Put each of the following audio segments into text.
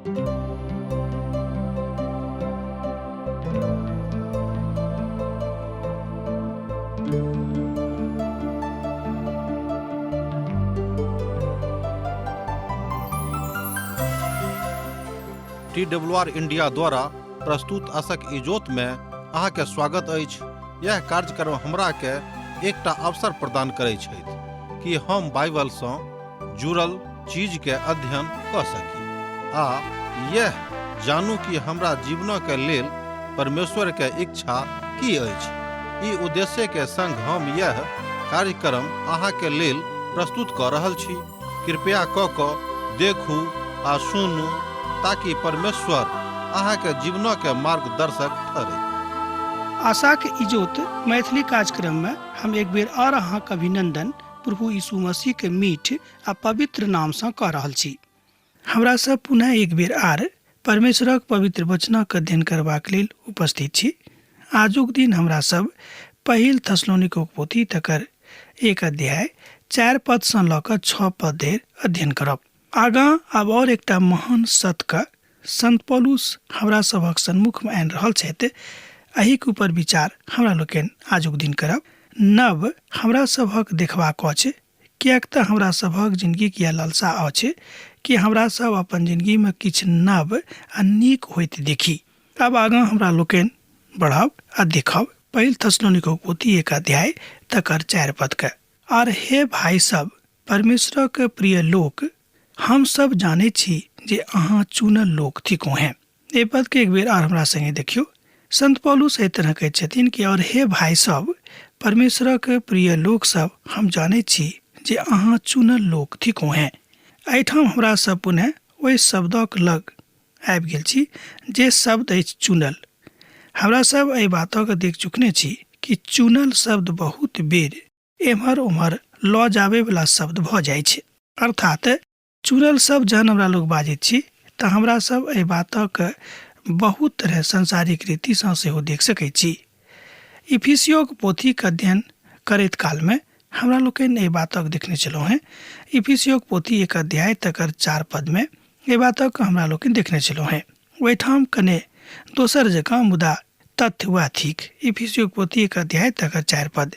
T W R India द्वारा प्रस्तुत असक इजोत में अहाँके स्वागत अछि। यह कार्यक्रम हमरा के एकटा अवसर प्रदान करै छथि कि हम बाइबल सँ जुड़ल चीज के अध्ययन कऽ सकी आ यह जानू कि हमरा जीवनक के लेल परमेश्वर के इच्छा की अछि। ई उद्देश्य के संग हम यह कार्यक्रम अहाँ के लेल प्रस्तुत कऽ रहल छी। कृपया कऽ कऽ देखू आ सुनू ताकि परमेश्वर अहाँ के जीवनक के मार्गदर्शक ठहरै। आशाक इजोत मैथिली कार्यक्रम में हम एक बेर और अहाँक अभिनंदन प्रभु यीशु मसीह के मीठ आ पवित्र नाम सँ कऽ रहल छी। हमरा सब पुनः एक बेर आर परमेश्वरक पवित्र वचनक अध्ययन करबाक लेल उपस्थित छी। आजुक दिन हमरा सब पहिल थसलोनिकोक पोथी तकर 1 अध्याय 4 पद सँ लऽ कऽ 6 पद धरि अध्ययन करब। आगाँ आब और एकटा महान सतके संत पौलुस हमरा सभक सन्मुख में आनि रहल छथि, एहिक ऊपर विचार हमरा लोकनि आजुक दिन करब। नव हमरा सभक देखबाक अछि, किएक तऽ हमरा सभक जिनगीक यैह लालसा अछि कि हमरा सब अपन जिनगी में किछु नव आ नीक होइत देखी। आब आगाँ हमरा लोकनि बढ़ब आ देखब पहिल थसलोनिकोक पोथी 1 अध्याय तकर 4 पद के। आर हे भाई सब, परमेश्वरक प्रिय लोक, हम सब जानै छी जे अहाँ चुनल लोक थिकहुँ हेँ। एहि पद के एक बेर आर हमरा संगे देखियौ। संत पौलुस एहि तरह कहैत छथिन कि और हे भाई सब, परमेश्वरक प्रिय लोक सब, हम जानै छी जे अहाँ चुनल लोक थिकहुँ हेँ। एहिठाम हमरा सब पुनः ओहि शब्दक लग आबि गेल छी जे शब्द अछि चुनल। हमरा सब एहि बातक देख चुकने छी कि चुनल शब्द बहुत बेर एम्हर ओम्हर लऽ जाबैवला शब्द भऽ जाइ छै। अर्थात चुनल शब्द जहन हमरा लोग बाजैत छी तऽ हमरा सब एहि बातक बहुत तरह सांसारिक रीतिसँ सेहो देख सकै छी। इफिसियोक पोथीक अध्ययन करैत कालमे हमरा लोकनि एहि बातक देखने छलहुँ हेँ। इफिसियोक पोथी 1 अध्याय तकर 4 पदमे एहि बातक हमरा लोकनि देखने छलहुँ हेँ। ओहिठाम कने दोसर जकाँ मुदा तथ्य वएह थिक। इफिसियोक पोथी 1 अध्याय तकर 4 पद।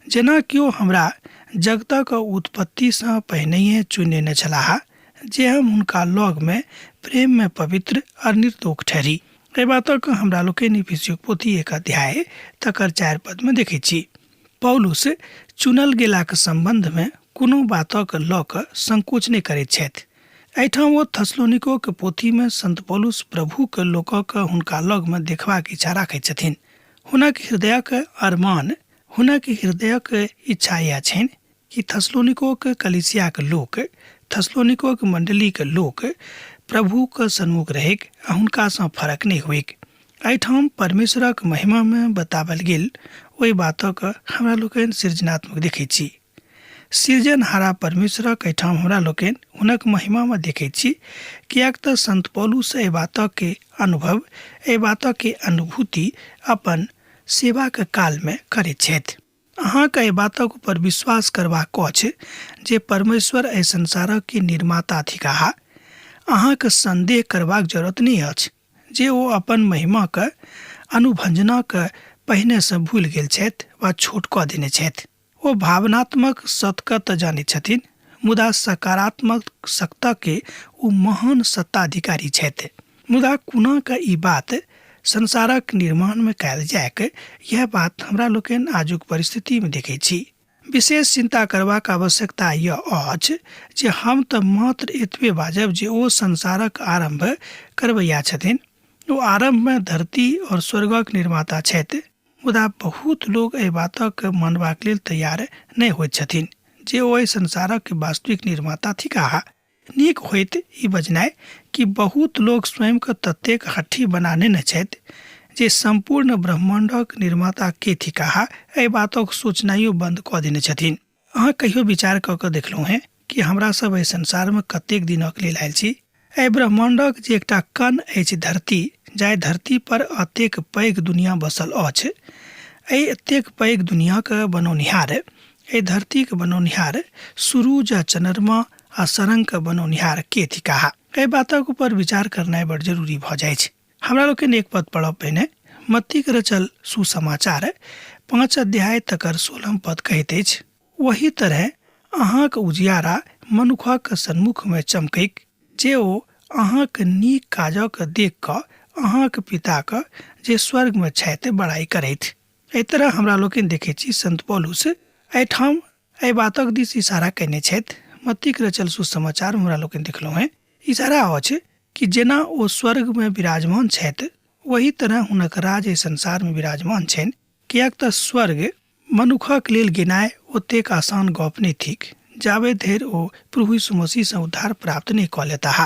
जेना केओ हमरा जगतक उत्पत्तिसँ पहिनहिए चुनि लेने छलाह जे हम हुनका लगमे प्रेममे पवित्र आ निर्दोष ठहरी। एहि बातक हमरा लोकनि इफिसियोक पोथी 1 अध्याय तकर 4 पदमे देखैत छी। पौलुस चुनल गेलाक सम्बन्धमे कोनो बातक लऽ कऽ संकोच नहि करैत छथि। एहिठाम ओ थसलोनिकोक पोथीमे संत पौलुस प्रभुक लोकक हुनका लगमे देखबाक इच्छा राखैत छथिन। हुनक हृदयक अरमान, हुनक हृदयक इच्छा इएह छनि कि थसलोनिकोक कलीसियाक लोक, थसलोनिकोक मंडलीक लोक प्रभुक सन्मुख रहैक आ हुनकासँ फरक नहि होइक। एहिठाम परमेश्वरक महिमामे बताओल गेल ओहि बातक हमरा लोकनि सृजनात्मक देखैत छी। सृजनहारा परमेश्वरक एहिठाम हमरा लोकनि हुनक महिमामे देखैत छी, किएक तऽ संत पौलुस एहि बातक अनुभव, एहि बातक अनुभूति अपन सेवाक कालमे करैत छथि। अहाँके एहि बातक ऊपर विश्वास करबाक अछि जे परमेश्वर एहि संसारक निर्माता थिकाह। अहाँके संदेह करबाक जरूरत नहि अछि जे ओ अपन महिमाक अनुभंजनाक पहिनेसँ भूलि गेल छथि वा छोट कऽ देने छथि। ओ भावनात्मक सत्क तऽ जानैत छथिन, मुदा सकारात्मक सत्ताके ओ महान सत्ताधिकारी छथि। मुदा कोना कऽ ई बात संसारक निर्माणमे कयल जायक, यह बात हमरा लोकनि आजुक परिस्थितिमे देखैत छी। विशेष चिंता करबाक आवश्यकता यह अछि जे हम तऽ मात्र एतबे बाजब जे ओ संसारक आरंभ करबैया छथिन। ओ आरंभमे धरती और स्वर्गक निर्माता छथि। मुदा बहुत लोग एहि बातक मानबाक लेल तैयार नहि होइत छथिन जे ओ एहि संसारक वास्तविक निर्माता थिकाह। नीक होइत ई बजनाइ कि बहुत लोग स्वयंके ततेक हठी बना नेने छथि जे सम्पूर्ण ब्रह्माण्डक निर्माता के थिकाह एहि बातक सोचनाइयो बंद कऽ देने छथिन। अहाँ कहियो विचार कऽ कऽ देखलहुँ हेँ कि हमरा सब एहि संसारमे कतेक दिनक लेल आयल छी? एहि ब्रह्माण्डक जे एकटा कण अछि धरती, जाहि धरती पर एतेक पैघ दुनिया बसल अछि, एहि एतेक पैघ दुनियाक बनौनिहार, एहि धरतीक बनौनिहार सुरुज आ चन्द्रमा आ सरंगके बनौनिहार के थिकाह? एहि बातक ऊपर विचार करनाइ बड़ जरूरी भऽ जाइ छै। हमरा लोकनि एक पद पढ़ब पहिने। मत्तीक रचल सुसमाचार 5 अध्याय तकर 16 पद कहैत अछि, ओही तरह अहाँक उजियारा मनुखक सन्मुखमे चमकैक, जे ओ अहाँक नीक काजक देख कऽ अहाँक पिताक जे स्वर्गमे छथि बड़ाइ करथि। एहि तरह हमरा लोकनि देखैत छी संत पौलुस एहिठाम एहि बातक दिस इशारा कयने छथि। मत्तीक रचल सुसमाचार हमरा लोकनि देखलहुँ हेँ, इशारा अछि कि जेना ओ स्वर्गमे विराजमान छथि ओही तरह हुनक राज एहि संसारमे विराजमान छनि, किएक तऽ स्वर्ग मनुखक लेल गेनाइ ओतेक आसान गप नहि थिक जाबे धरि ओ प्रभु यीशु मसीहसँ उद्धार प्राप्त नहि कऽ लेताह।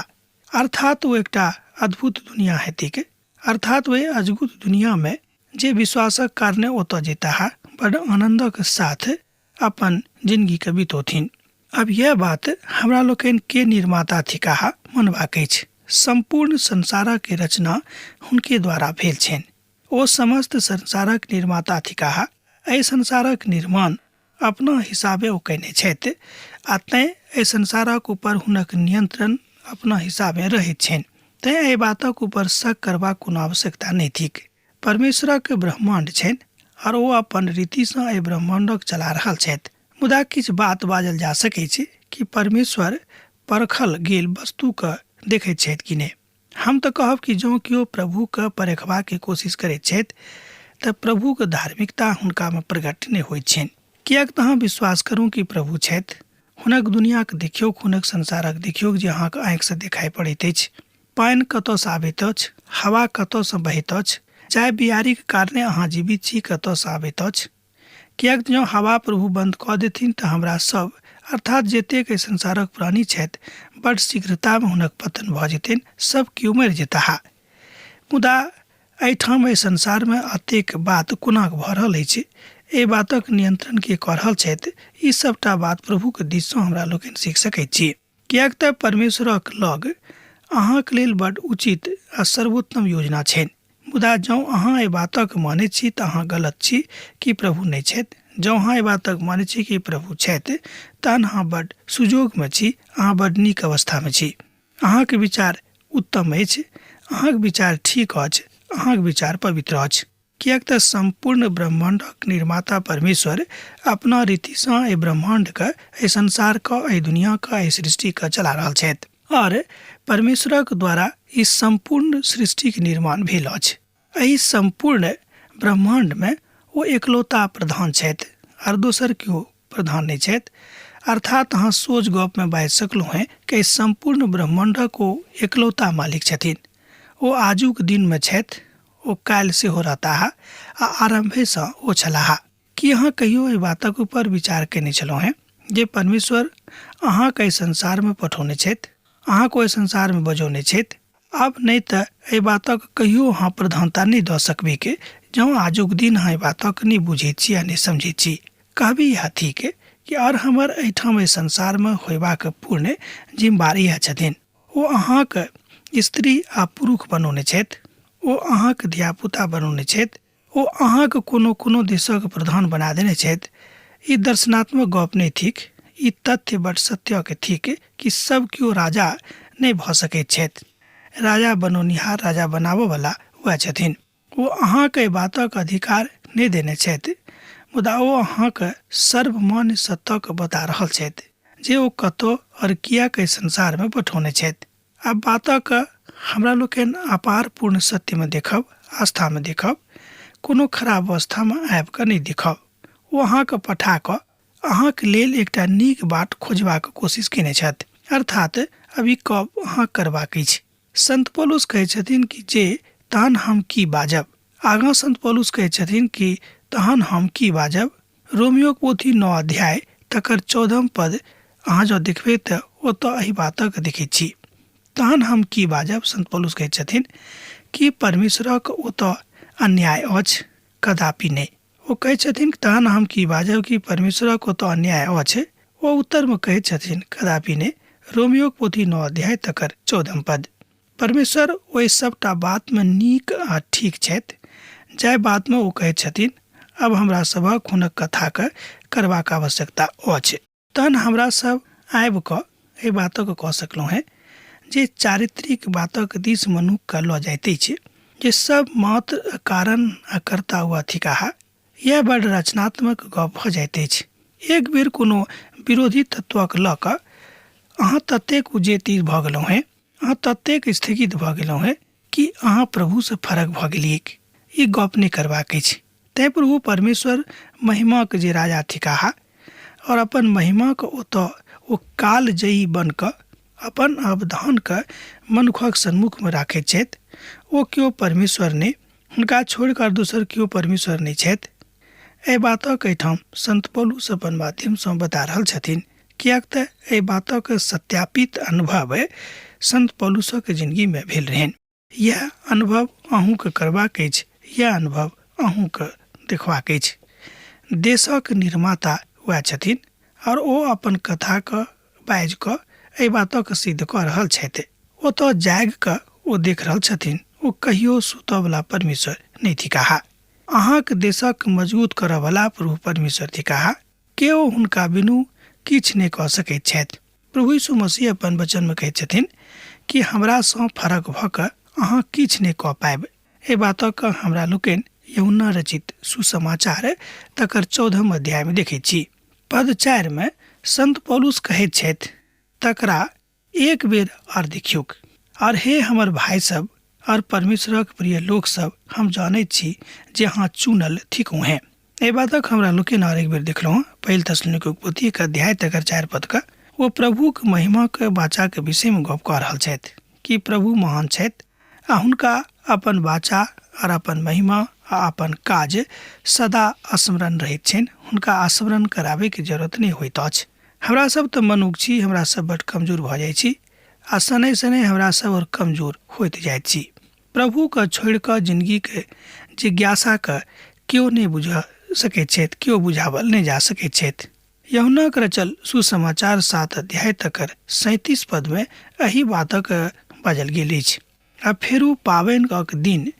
अर्थात ओ एकटा अद्भुत दुनिया हेतैक। अर्थात ओहि अजगुत दुनियामे जे विश्वासक कारणे ओतऽ जेताह बड आनन्दक साथ अपन जिनगीके बितौथिन। आब यैह बात हमरा लोकनि के निर्माता थिकाह मनबाक अछि। सम्पूर्ण संसारक रचना हुनके द्वारा भेल छनि। ओ समस्त संसारक निर्माता थिकाह। एहि संसारक निर्माण अपना हिसाबे ओ कयने छथि आ तैँ एहि संसारक ऊपर हुनक नियंत्रण अपना हिसाबे रहैत छनि। तैँ एहि बातक ऊपर शक करबाक कोनो आवश्यकता नहि थिक। परमेश्वरक ब्रह्माण्ड छनि आर ओ अपन रीतिसँ एहि ब्रह्माण्डक चला रहल छथि। मुदा किछु बात बाजल जा सकैछ कि परमेश्वर परखल गेल वस्तुके देखैत छथि कि नहि। हम तऽ कहब कि जँ केओ प्रभुके परेखबाके कोशिश करैत छथि तऽ प्रभुके धार्मिकता हुनकामे प्रकट नहि होइत छनि। किएक तऽ अहाँ विश्वास करू कि प्रभु छथि। हुनक दुनियाके देखियौक, हुनक संसारक देखियौक जे अहाँके आँखिसँ देखाइ पड़ैत अछि। पानि कतऽसँ आबैत अछि, हवा कतऽसँ बहैत अछि, जाहि बिहारिक कारणे अहाँ जीवित छी कतऽसँ आबैत अछि। किएक जँ हवा प्रभु बन्द कऽ देथिन तऽ हमरा सब अर्थात जतेक एहि संसारक प्राणी छथि बड्ड शीघ्रतामे हुनक पतन भऽ जेतनि, सब केओ मरि जेताह। मुदा एहिठाम एहि संसारमे एतेक बात कोना भऽ रहल अछि, एहि बातक नियंत्रण के कऽ रहल छथि, ई सबटा बात प्रभुक दिससँ हमरा लोकनि सीख सकैत छी। किएक तऽ परमेश्वरक लग अहाँक लेल बड्ड उचित आ सर्वोत्तम योजना छनि। मुदा जँ अहाँ एहि बातक मानैत छी तऽ अहाँ गलत छी कि प्रभु नहि छथि। जँ अहाँ एहि बातक मानैत छी कि प्रभु छथि तहन अहाँ बड्ड सुजोगमे छी, अहाँ बड्ड नीक अवस्थामे छी। अहाँक विचार उत्तम अछि, अहाँक विचार ठीक अछि, अहाँक विचार पवित्र अछि। किएक तऽ सम्पूर्ण ब्रह्माण्डक निर्माता परमेश्वर अपना रीतिसँ एहि ब्रह्माण्डके, एहि संसारके, एहि दुनियाके, एहि सृष्टिके चला रहल छथि आओर परमेश्वरक द्वारा ई सम्पूर्ण सृष्टिके निर्माण भेल अछि। एहि सम्पूर्ण ब्रह्माण्डमे ओ एकलौता प्रधान छथि आर दोसर केओ प्रधान नहि छथि। अर्थात अहाँ सोझ गपमे बाजि सकलहुँ हेँ कि एहि सम्पूर्ण ब्रह्माण्डक ओ एकलौता मालिक छथिन। ओ आजुक दिनमे छथि, ओ काल्हि सेहो रहताह आ आरम्भेसँ ओ छलाह। की अहाँ कहियो एहि बातक ऊपर विचार कयने छलहुँ हेँ जे परमेश्वर अहाँके एहि संसारमे पठौने छथि, अहाँके ओहि संसारमे बजौने छथि? आब नहि तऽ एहि बातक कहियो अहाँ प्रधानता नहि दऽ सकबै के जँ आजुक दिन अहाँ एहि बातक नहि बुझैत छी आ नहि समझैत छी। कहबी इएह थिक कि आओर हमर एहिठाम एहि संसारमे होयबाक पूर्ण जिम्मेवार इएह छथिन। ओ अहाँक स्त्री आ पुरुष बनौने छथि, ओ अहाँक धियापुता बनौने छथि, ओ अहाँक कोनो कोनो देशक प्रधान बना देने छथि। ई दर्शनात्मक गप नहि थिक, ई तथ्य बड सत्यक थिक कि सब केओ राजा नहि भऽ सकैत छथि। राजा बनौनिहार, राजा बनाबऽवला वएह छथिन। ओ अहाँके एहि बातक अधिकार नहि देने छथि, मुदा ओ अहाँके सर्वमान्य सत्यके बता रहल छथि जे ओ कतऽ आओर किएक एहि संसारमे पठौने छथि। आब बातक हमरा लोकनि अपार पूर्ण सत्यमे देखब, आस्थामे देखब, कोनो खराब अवस्थामे आबि कऽ नहि देखब। ओ अहाँके पठा कऽ अहाँके लेल एकटा नीक बाट खोजबाक कोशिश कयने छथि। अर्थात अब ई गप अहाँ करबाक अछि। संत पौलुस कहै छथिन कि जे तहन हम की बाजब। आगाँ संत पौलुस कहै छथिन कि तहन हम की बाजब। रोमियोक पोथी 9 अध्याय तकर 14 पद अहाँ जँ देखबै तऽ ओतऽ एहि बातक देखैत छी। तहन हम की बाजब, संत पौलुस कहै छथिन कि परमेश्वरक ओतऽ अन्याय अछि? कदापि नहि। ओ कहै छथिन तहन हम की बाजब, कि परमेश्वरक ओतऽ अन्याय अछि? ओ उत्तरमे कहैत छथिन कदापि नहि। रोमियोक पोथी 9 अध्याय तकर 14 पद। परमेश्वर ओहि सबटा बातमे नीक आ ठीक छथि जाहि बातमे ओ कहैत छथिन अब हमरा सभक हुनक कथाके करबाक आवश्यकता अछि। तहन हमरा सब आबि कऽ एहि बातक कऽ सकलहुँ हेँ जे चारित्रिक बातक दिस मनुक्खकेँ लऽ जाइत अछि, जे सब मात्र कारण आ कर्ता हुआ थिकाह। इएह बड़ रचनात्मक गप भऽ जाइत अछि। एक बेर कोनो विरोधी तत्वक लऽ कऽ अहाँ ततेक उजेती भऽ गेलहुँ हेँ, अहाँ ततेक स्थगित भऽ गेलहुँ हेँ कि अहाँ प्रभुसँ फरक भऽ गेलियैक। ई गप नहि करबाक अछि। तैँ प्रभु परमेश्वर महिमाक जे राजा थिकाह और अपन महिमाक ओतऽ ओ कालजयी बनि कऽ अपन अवधानकेँ मनुखक सन्मुखमे राखैत छथि, ओ केओ परमेश्वर नहि, हुनका छोड़ि कऽ दोसर केओ परमेश्वर नहि छथि। एहि बातक एहिठाम संत पौलुस अपन माध्यमसँ बता रहल छथिन, किएक तऽ एहि बातक सत्यापित अनुभव संत पौलुसक जिनगीमे भेल रहनि। इएह अनुभव अहूँके करबाक अछि, इएह अनुभव अहूँके देखबाक अछि। देशक निर्माता वएह छथिन आओर ओ अपन कथाके बाजि कऽ एहि बातक सिद्ध कऽ रहल छथि। ओतऽ जागि कऽ ओ देख रहल छथिन, ओ कहियो सुतऽवला परमेश्वर नहि थिकाह। अहाँक देशक मजगूत करऽवला प्रभु परमेश्वर थिकाह। केओ हुनका बिनु किछु नहि कऽ सकैत छथि। प्रभु यीशु मसीह अपन वचनमे कहैत छथिन कि हमरासँ फरक भऽ कऽ अहाँ किछु नहि कऽ पायब। एहि बातक हमरा लोकनि यूहन्ना रचित सुसमाचार तकर 14 अध्यायमे देखैत छी। पद 4 संत पौलुस कहैत छथि, तकरा एक बेर आर देखियौक। आर हे हमर भाय सब आर परमेश्वरक प्रिय लोक सब, हम जानैत छी जे अहाँ चुनल थिकहुँ हेँ। एहि बातक हमरा लोकनि आर एक बेर देखलहुँ पहिल थेसलोनिकीक पोथी 1 अध्याय तकर 4 पदके। ओ प्रभुक महिमाक वाचाक विषयमे गप कऽ रहल छथि कि प्रभु महान छथि आ हुनका अपन वाचा आर अपन महिमा आ अपन काज सदा स्मरण रहैत छनि, हुनका स्मरण कराबैके जरूरत नहि होइत अछि। हमरा सब तऽ मनुख छी, हमरा सब बड कमजोर भऽ जाइ छी आ शनैः शनैः हमरा सब आओर कमजोर होइत जाइत छी। प्रभुके छोड़ि कऽ जिनगीके जिज्ञासाके केओ नहि बुझ सकैत छथि, केओ बुझावल नहि जा सकैत छथि। यूहन्नाक रचल सुसमाचार 7 अध्याय तकर 37 पदमे एहि बातक बाजल गेल अछि। आ फेरू पाबनिक दिन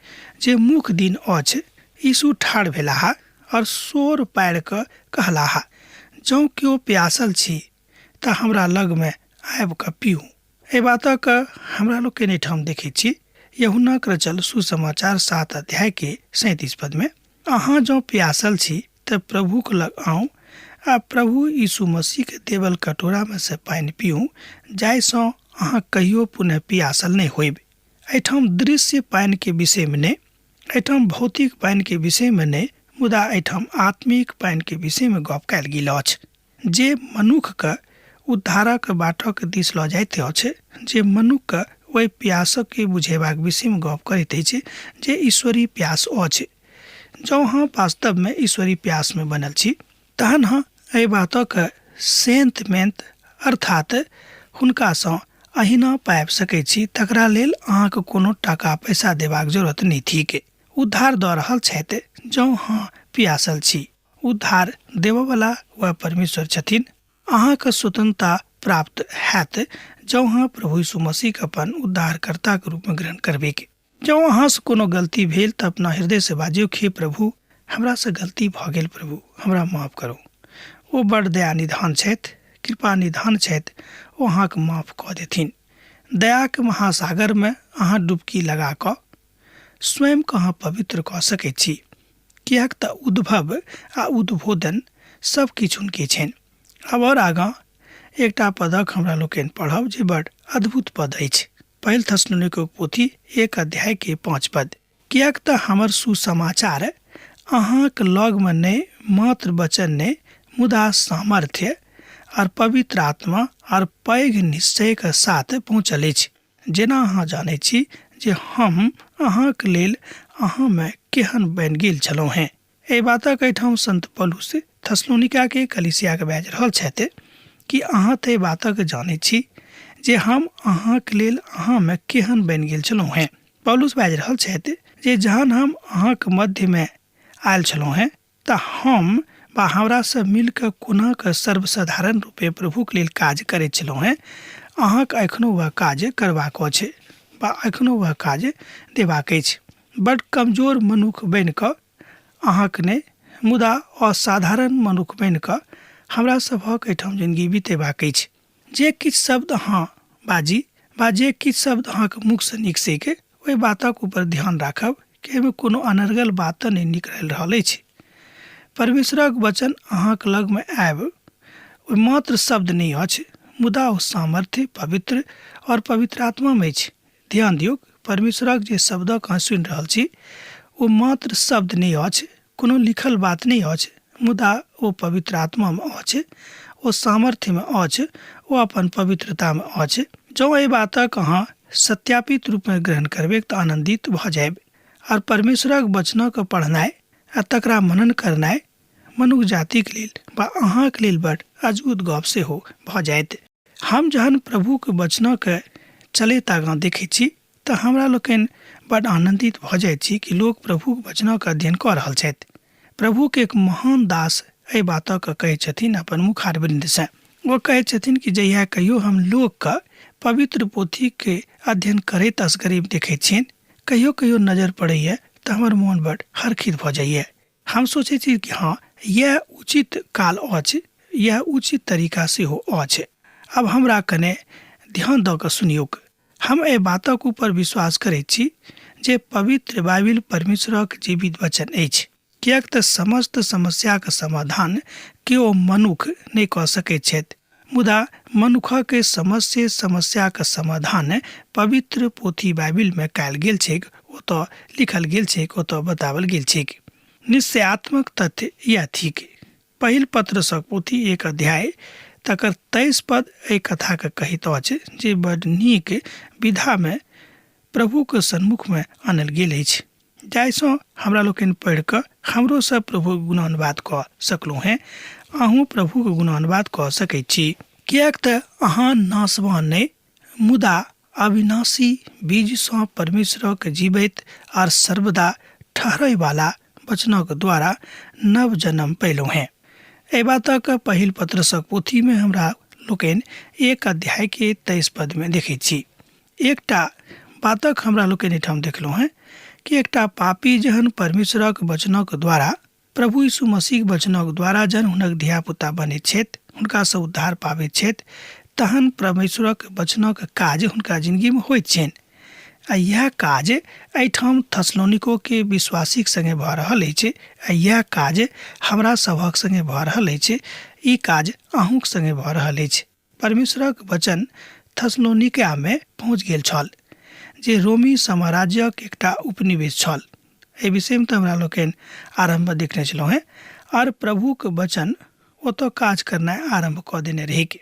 जे मुख्य दिन अछि, यीशु ठाढ़ भेलाह और शोर पारि कऽ कहलाह, जँ केओ प्यासल छी तऽ हमरा लगमे आबि कऽ पीउ। एहि बातक हमरा लोकनि एहिठाम देखैत छी यूहन्नाक रचल सुसमाचार 7 अध्याय के 37 पदमे, अहाँ जँ प्यासल छी तऽ प्रभुक लग आउ आ प्रभु यीशु मसीहके देवल कटोरामे से पानि पीउ, जाहिसँ अहाँ कहियो पुनः पियासल नहि होयब। एहिठाम दृश्य पानिके विषयमे नहि, एहिठाम भौतिक पानिके विषयमे नहि, मुदा एहिठाम आत्मिक पानिके विषयमे गप कयल गेल अछि, जे मनुखके उद्धारक बाटक दिस लऽ जाइत अछि, जे मनुखके ओहि प्यासके बुझेबाक विषयमे गप करैत अछि जे ईश्वरीय प्यास अछि। जँ अहाँ वास्तवमे ईश्वरीय प्यासमे बनल छी तहन अहाँ एहि बातक सेंत मेंत अर्थात हुनकासँ अहिना पाबि सकैत छी, तकरा लेल अहाँके कोनो टाका पैसा देबाक जरूरत नहि थिक। उद्धार दऽ रहल छथि जँ अहाँ पियासल छी। उद्धार देबऽवला वएह परमेश्वर छथिन। अहाँके स्वतंत्रता प्राप्त हैत जँ अहाँ प्रभु यीशु मसीहके अपन उद्धारकर्ताके रूपमे ग्रहण करबैक। जँ अहाँसँ कोनो गलती भेल तऽ अपना हृदयसँ बाजियौ, हे प्रभु, हमरासँ गलती भऽ गेल, प्रभु हमरा माफ करू। ओ बड़ दया निधान छथि, कृपा निधान छथि, ओ अहाँके माफ कऽ देथिन। दयाके महासागरमे अहाँ डुबकी लगा कऽ स्वयंके अहाँ पवित्र कऽ सकैत छी, किएक तऽ उद्भव आ उद्बोधन सब किछु हुनके छनि। आब आओर आगाँ एकटा पदक हमरा लोकनि पढ़ब जे बड़ अद्भुत पद अछि। पहिल थेसलोनिकीक पोथी 1 अध्याय के 5 पद। किएक तऽ हमर सुसमाचार अहाँक लगमे नहि मात्र वचन नहि, मुदा सामर्थ्य आर पवित्र आत्मा आर पैघ निश्चयक साथ पहुँचल अछि, जेना अहाँ जानैत छी जे हम अहाँक लेल अहाँमे केहन बनि गेल छलहुँ हेँ। एहि बातक एहिठाम संत पौलुस थेसलोनिकाके कलीसियाके बाजि रहल छथि कि अहाँ तऽ एहि बातक जानैत छी जे हम अहाँक लेल अहाँमे केहन बनि गेल छलहुँ हेँ। पौलुस बाजि रहल छथि जे जहन हम अहाँक मध्यमे आयल छलहुँ हेँ तऽ हम वा हमरासँ मिलि कऽ कोना कऽ सर्वसाधारण रूपे प्रभुक लेल काज करैत छलहुँ हेँ, अहाँक एखनो वएह काज करबाक अछि वा एखनो वएह काज देबाक अछि। बड कमजोर मनुख बनि कऽ अहाँक नहि, मुदा असाधारण मनुख बनि कऽ हमरा सभक एहिठाम जिनगी बितेबाक अछि। जे किछु शब्द अहाँ बाजी वा वा जे किछु शब्द अहाँके मुखसँ निकसैके ओहि बातक ऊपर ध्यान राखब कि एहिमे कोनो अनर्गल बात तऽ नहि निकलि रहल अछि। परमेश्वरक वचन अहाँक लगमे आयब ओ मात्र शब्द नहि अछि, मुदा ओ सामर्थ्य, पवित्र और पवित्र आत्मामे अछि। ध्यान दियौक, परमेश्वरक जे शब्दक अहाँ सुनि रहल छी ओ मात्र शब्द नहि अछि, कोनो लिखल बात नहि अछि, मुदा ओ पवित्र आत्मामे अछि, ओ सामर्थ्यमे अछि, ओ अपन पवित्रतामे अछि। जँ एहि बातक अहाँ सत्यापित रूपमे ग्रहण करबैक तऽ आनन्दित भऽ जायब। आर परमेश्वरक वचनक पढ़नाइ आ तकरा मनन करनाइ मनुख जातिक लेल वा अहाँक लेल बड अजगुत गप सेहो भऽ जायत। हम जहन प्रभुक वचनक चलैत आगाँ देखैत छी तऽ हमरा लोकनि बड आनन्दित भऽ जाइत छी कि लोक प्रभुक वचनक अध्ययन कऽ रहल छथि। प्रभुक एक महान दास एहि बातक कहैत छथिन अपन मुखारवृन्दसँ। ओ कहैत छथिन कि जहिया कहियो हम लोकके पवित्र पोथीके अध्ययन करैत असगरे देखैत छियनि, कहियो कहियो नजर पड़ैए तऽ हमर मोन बड हरखित भऽ जाइए। हम सोचै छी कि हँ, इएह उचित काल अछि, इएह उचित तरीका सेहो अछि। आब हमरा कने ध्यान दऽ कऽ सुनियौक। हम एहि बातक ऊपर विश्वास करैत छी जे पवित्र बाइबिल परमेश्वरक जीवित वचन अछि, किएक तऽ समस्त समस्याक समाधान केओ मनुख नहि कऽ सकैत छथि, मुदा मनुखक समस्ये समस्याक समाधान पवित्र पोथी बाइबिलमे कयल गेल छैक, ओतऽ लिखल गेल छैक, ओतऽ बताओल गेल छैक। निश्चयात्मक तथ्य इएह थिक। पहिल पत्रसक पोथी एक अध्याय तकर 23 पद एहि कथाके कहैत अछि जे बड नीक विधामे प्रभुक सन्मुखमे आनल गेल अछि, जाहिसँ हमरा लोकनि पढ़ि कऽ हमरो सब प्रभुक गुणानुवाद कऽ सकलहुँ हेँ। अहूँ प्रभुक गुणानुवाद कऽ सकैत छी, किएक तऽ अहाँ नाशवान नहि मुदा अविनाशी बीजसँ परमेश्वरक जीबैत आर सर्वदा ठहरयवला वचनक द्वारा नव जन्म पयलहुँ हेँ। एहि बातक पहिल पत्रसक पोथीमे हमरा लोकनि एक अध्यायके 23 पदमे देखैत छी। एकटा बातक हमरा लोकनि एहिठाम देखलहुँ हेँ कि एकटा पापी जहन परमेश्वरक वचनक द्वारा, प्रभु यीशु मसीहक वचनक द्वारा जहन हुनक धियापुता बनैत छथि, हुनकासँ उद्धार पाबैत छथि, तहन परमेश्वरक वचनक काज हुनका जिनगीमे होइत छनि। आ इएह काज एहिठाम थसलोनिकोके विश्वासीक सङ्गे भऽ रहल अछि, आ इएह काज हमरा सभक सङ्गे भऽ रहल अछि, ई काज अहूँक सङ्गे भऽ रहल अछि। परमेश्वरक वचन थसलोनिकामे पहुँच गेल छल, जे रोमी साम्राज्यक एकटा उपनिवेश छल। एहि विषयमे तऽ हमरा लोकनि आरम्भमे देखने छलहुँ हेँ। आर प्रभुक वचन ओतऽ काज करनाइ आरम्भ कऽ देने रहैक।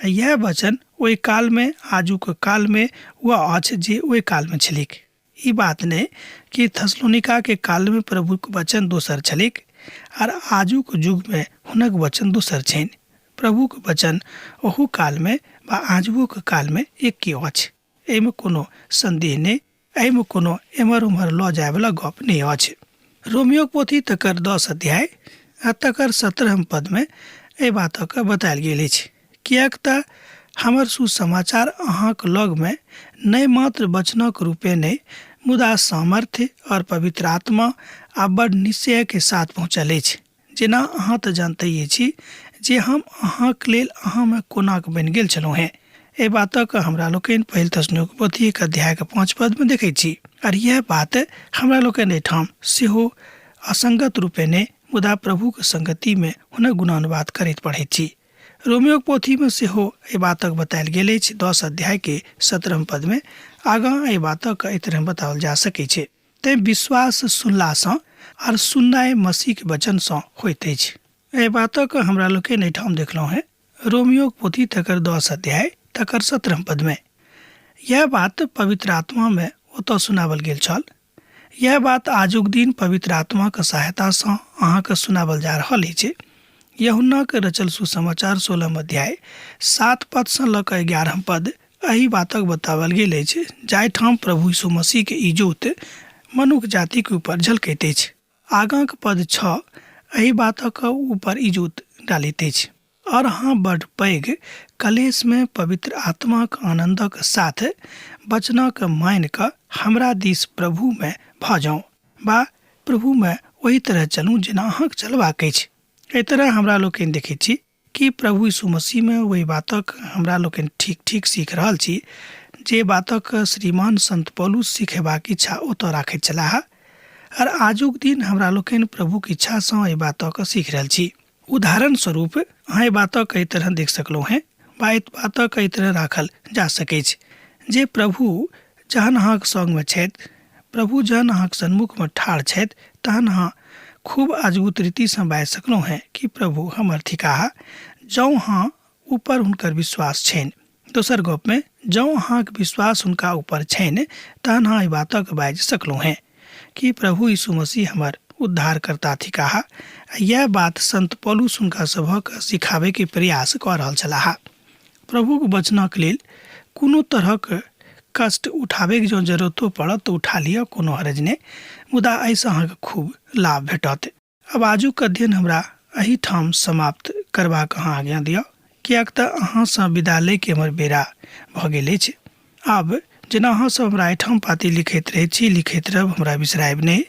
आ इएह वचन ओहि कालमे, आजुक कालमे वह अछि जे ओहि कालमे छलैक। ई बात नहि कि थसलोनिकाके कालमे प्रभुक वचन दोसर छलैक आर आजुक युगमे हुनक वचन दोसर छनि। प्रभुक वचन ओहू कालमे वा आजुओक कालमे एक्के अछि। एहिमे कोनो सन्देह नहि, एहिमे कोनो एम्हर ओम्हर लऽ जायवला गप नहि अछि। रोमियोक पोथी तकर 10 अध्याय आ तकर 17 पदमे एहि बातक बतायल गेल अछि, किएक तऽ हमर सुसमाचार अहाँक लगमे नहि मात्र वचनक रूपे नहि, मुदा सामर्थ्य और पवित्र आत्मा आ बड़ निश्चयके साथ पहुँचल अछि। जेना अहाँ तऽ जानतैये छी जे हम अहाँक लेल अहाँमे कोनाक बनि गेल छलहुँ हेँ। एहि बातक हमरा लोकनि पहिल थसनोक पोथी एक अध्यायके 5 पदमे देखैत छी। आर इएह बात हमरा लोकनि एहिठाम सेहो असंगत रूपे नहि, मुदा प्रभुक संगतिमे हुनक गुणानुवाद करैत पढ़ैत छी। रोमियोक पोथीमे सेहो एहि बातक बतायल गेल अछि 10 अध्यायके 17 पदमे। आगाँ एहि बातक एहि तरह बताओल जा सकैत छै। तेँ विश्वास सुनलासँ आर सुननाइ मसीहके वचनसँ होइत अछि। एहि बातक हमरा लोकनि एहिठाम देखलहुँ हेँ रोमियोक पोथी तकर 10 अध्याय तकर 17 पदमे। इएह बात पवित्र आत्मामे ओतऽ सुनावल गेल छल। इएह बात आजुक दिन पवित्र आत्माक सहायतासँ अहाँके सुनावल जा रहल अछि। यूहन्नाक रचल सुसमाचार 16 अध्याय 7 पदसँ लऽ कऽ 11 पद एहि बातक बतावल गेल अछि, जाहिठाम प्रभु यीशु मसीहके इजोत मनुख जातिक ऊपर झलकैत अछि। आगाँक पद 6 एहि बातक ऊपर इजोत डालैत अछि। और अहाँ बड पैघ कलेशमे पवित्र आत्माक आनन्दक साथ वचनक मानि कऽ हमरा दिस प्रभुमे भऽ जाउ, वा प्रभुमे ओहि तरह चलू जेना अहाँक चलबाक अछि। एहि तरह हमरा लोकनि देखैत छी कि प्रभु यीशु मसीहमे ओहि बातक हमरा लोकनि ठीक ठीक सीख रहल छी जे बातक श्रीमान संत पौलुस सिखेबाक इच्छा ओतऽ राखैत छलाह आर आजुक दिन हमरा लोकनि प्रभुक इच्छासँ एहि बातक सीख रहल छी। उदाहरण स्वरूप अहाँ एहि बातक एहि तरह देख सकलहुँ हेँ वा एहि बातक एहि तरह राखल जा सकैछ जे प्रभु जहन अहाँक संगमे छथि, प्रभु जहन अहाँक सन्मुखमे ठाढ़ छथि तहन अहाँ खूब अजगुत रीतिसँ बाजि सकलहुँ हेँ कि प्रभु हमर थिकाह जौँ अहाँ ऊपर हुनकर विश्वास छनि। दोसर गपमे जौँ अहाँक विश्वास हुनका ऊपर छनि तहन अहाँ एहि बातक बाजि सकलहुँ हेँ कि प्रभु यीशु मसीह हमर उद्धारकर्ता थिकाह आ इएह बात संत पौलुस हुनका सभक सिखाबैके प्रयास कऽ रहल छलाह। प्रभुक वचनक लेल कोनो तरहक कष्ट उठाबैके जँ जरूरतो पड़त तऽ उठा लिअ कोनो हरज नहि मुदा एहिसँ अहाँके खूब लाभ भेटत। आब आजुक अध्ययन हमरा एहिठाम समाप्त करबाक अहाँ आज्ञा दिअ किएक तऽ अहाँसँ विदा लैके हमर बेरा भऽ गेल अछि। आब जेना अहाँ सब हमरा एहिठाम पाती लिखैत रहैत छी लिखैत रहब हमरा बिसरायब नहि।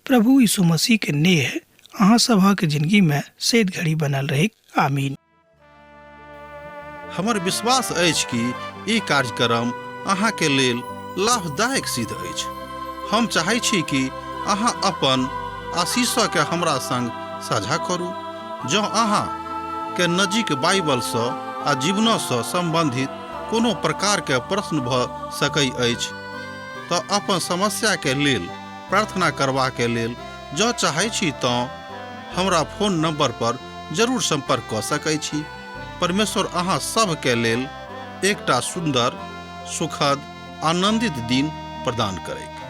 प्रभु यीशु मसीहके नेह अहाँ सभक जिनगीमे सैद घड़ी बनल रहैक। आमीन। हमर विश्वास अछि कि ई कार्यक्रम अहाँके लेल लाभदायक सिद्ध अछि। हम चाहै छी कि अहाँ अपन आशीषके हमरा संग साझा करू। जँ अहाँ के नजीक बाइबलसँ आ जीवनसँ सम्बन्धित कोनो प्रकारके प्रश्न भऽ सकै अछि तऽ अपन समस्याके लेल प्रार्थना करबाके लेल जँ चाहै छी तँ हमरा फोन नंबर पर जरूर संपर्क कऽ सकै छी। परमेश्वर अहाँ सभके लेल एकटा सुन्दर, सुखद, आनंदित दिन प्रदान करैक।